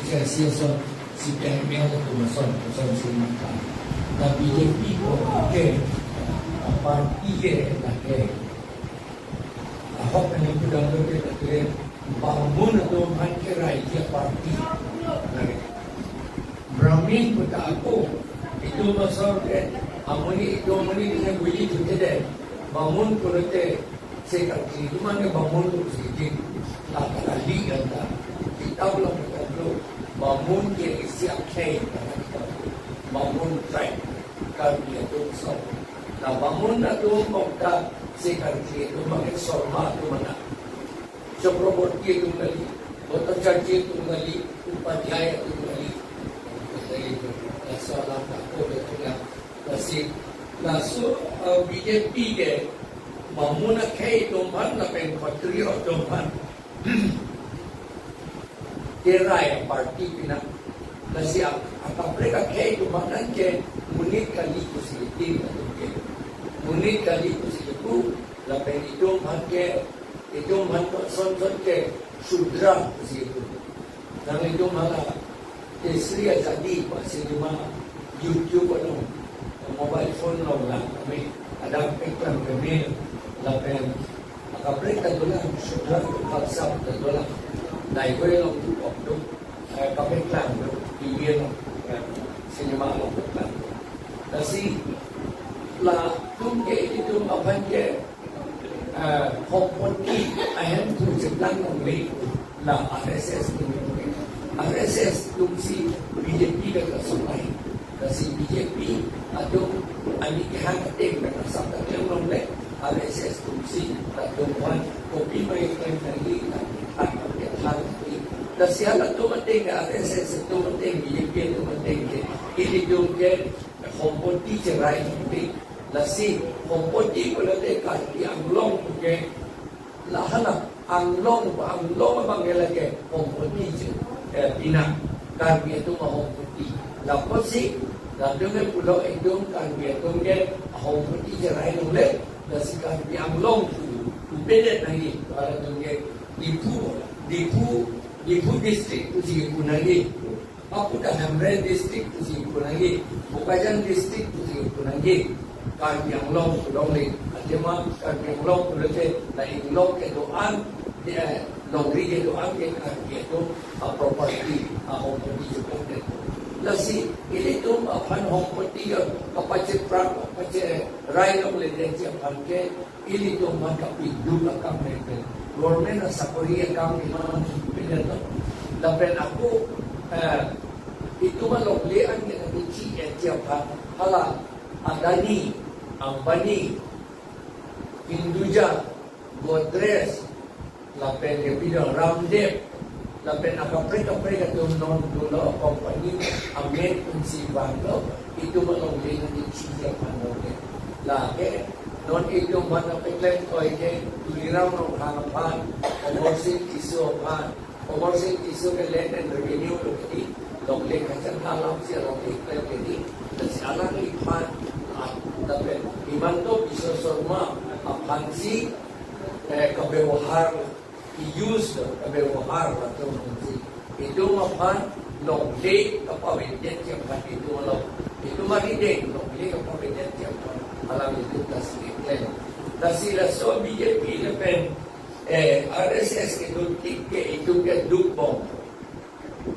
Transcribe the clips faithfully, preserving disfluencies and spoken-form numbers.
Kasi ason C P I M L atum ason, ason si mata. Na B J P ko ke, ah, party ke, na ke. Ahok ani pudam lo ke, na ke, Bamun atum aphan kerai ke party. Na ke. Brahmin puta ako, itum ason ke, amonit, itum amonit ke buli tu ke de. Bamun pulote, se karkli, itum aphan ke Bamun tu si ke. La kali kan ta. Kita ulang kita tu, Bamun ke isi akhei, kan ta. Bamun tribe, Karbi atum ason. Na Bamun atum mokta, se karkli atum, makin Sharma atum mana. Chakraborty atum kali, Bhattacharjee atum kali, Upadhyay atum kali. Jadi, asal apa ko dia punya nasib. Laso, eh, B J P ke, Bamun akhei atum aphan, lapen Khattriya atum aphan. Kerai party pina. Lasi ak-, akaprek akhei atum aphan ke, monit kali pusi itin atum ke. Monit kali pusi ipu, lapen itum aphan ke, itum aphan son son ke Shudra pusi ipu. Nang itum hala Kesari Azadi pu cinema YouTube along, mobile phone along la kami, ada peklang kami, lapen akaprek ta dolang, Shudra tu kalsap ta dolang. Dai koi along tu kok tu, eh, kapeklang tu, T V along, eh, cinema along peklang tu. Lasi latum ke itum aphan ke, eh, Hompoti ahem tu cheplang longle, la R S S atum. R S S atum si B J P ke kasulai. Lasi B J P atum ani kehang ateng ke asap ta klem longle, R S S atum si, latum aphan kopi mai klem nangji, la, la, la, la, lasi halatum ateng ke, R S S atum ateng, B J P atum ateng ke, ilitum ke Hompoti cherai longle. Lasi Hompoti pulote Karbi Anglong ke lahala Anglong, Anglong abang ke lake Hompoti che, eh, pina Karbi atum a-Hompoti. Lapusi, latum ke pulo itum Karbi atum ke Hompoti cherai longle, lasi Karbi Anglong tu, upedet nangji, halatum ke Diphu, Diphu, Diphu district pusi ipu nangji. Apu ta Hamren district pusi ipu nangji, Bokajan district pusi ipu nangji. Karbi Anglong pu longle, athema Karbi Anglong pulote la inglong kedo-an, eh, longri kedo-an ke Karbi atum a-property, a-Hompoti cheplang det. Lasi ilitum aphan Hompoti ya kapacheplang, kapacherai longledetji aphan ke, ilitum aphan kapiduk akam pen. Government asakori akam iman pidun lo. Lapen ako, eh, itum alongle an ke nangkechi-etji aphan, hala Adani, Ambani, Hinduja, Godrej, lapen ke pidun Ramdev, lapen akaprek kaprek atum non dolo company amen pensi vanglo, itum alongle nangkechi-etji aphan longle. Lake non itum aphan kapeklem toi ke Tuliram Ronghang aphan, Amarsing Tisso aphan, Amarsing Tisso ke Land and Revenue lo kedi, longle kachan alam si alongle klem kedi, lasi alangliphan, ah, lapen Himanta Biswa Sarma aphan si, eh, kabebohar, i-use lo, kabebohar latum si. Itum aphan longle kapavedetji aphan itum along. Itum arideng longle kapavedetji aphan alanglitum ta si keklem. Lasi laso B J P lapen, eh, R S S kedo tik ke itum keduk bom.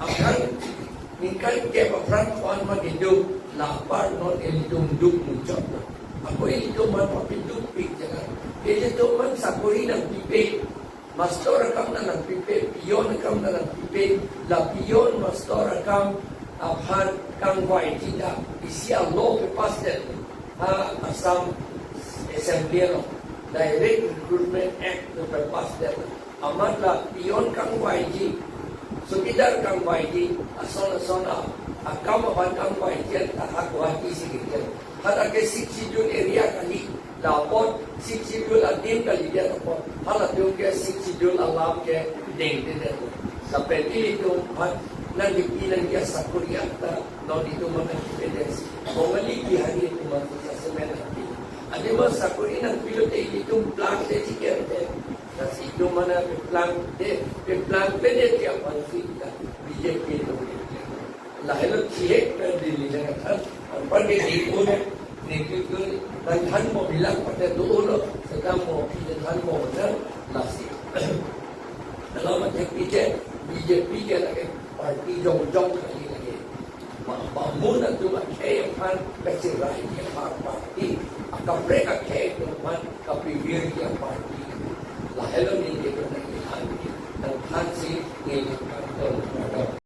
Aphrang ningkan kep aphrang ko-an ma keduk, la apar non ilitum duk muchot. Ako ilitum aphan papidukpik jaga. Ilitum aphan sakori nangpipe. Mastor akam ta nangpipe, peon akam ta nangpipe, la peon mastor akam aphan kangvaiji ta isi a-law ke-pass det. Ha Assam Assembly along Direct Recruitment Act lo ke-pass det. Amat la peon kangvaiji, chowkidar kangvaiji, ason ason a, akam aphan kangvaiji anta ha Guwahati si keklem. Hadak ke Sixth Schedule area kali, la apot Sixth Schedule adim kalidet apot, halatum ke Sixth Schedule alam ke dengdedet. Lapen ilitum aphan nangkepi nangji asakori anta non itum aphan nangkepedet. Bengali, Bihari atum aphan si jasemet nangpi. Adim asakori nangpilote ilitum plangde chiker te. Lasi itum mana peplangte, peplangte dei ke aphansi ta B J P atum ke. Lahelo chihek pen Delhi nangthan, anparke Diphu nangketun nangthanpo, bilang pate do-olo, seta mo pi nangthanpo nang lasi. Dalam athak B J P, B J P ke lake party jongjong kali lake. Ma, ma, amun atum akhei aphan kachirai ke apar party, akaprek akhei atum aphan kapivir ke party. Lahelo neli kedun nangkethan, nangthansi neli kangton.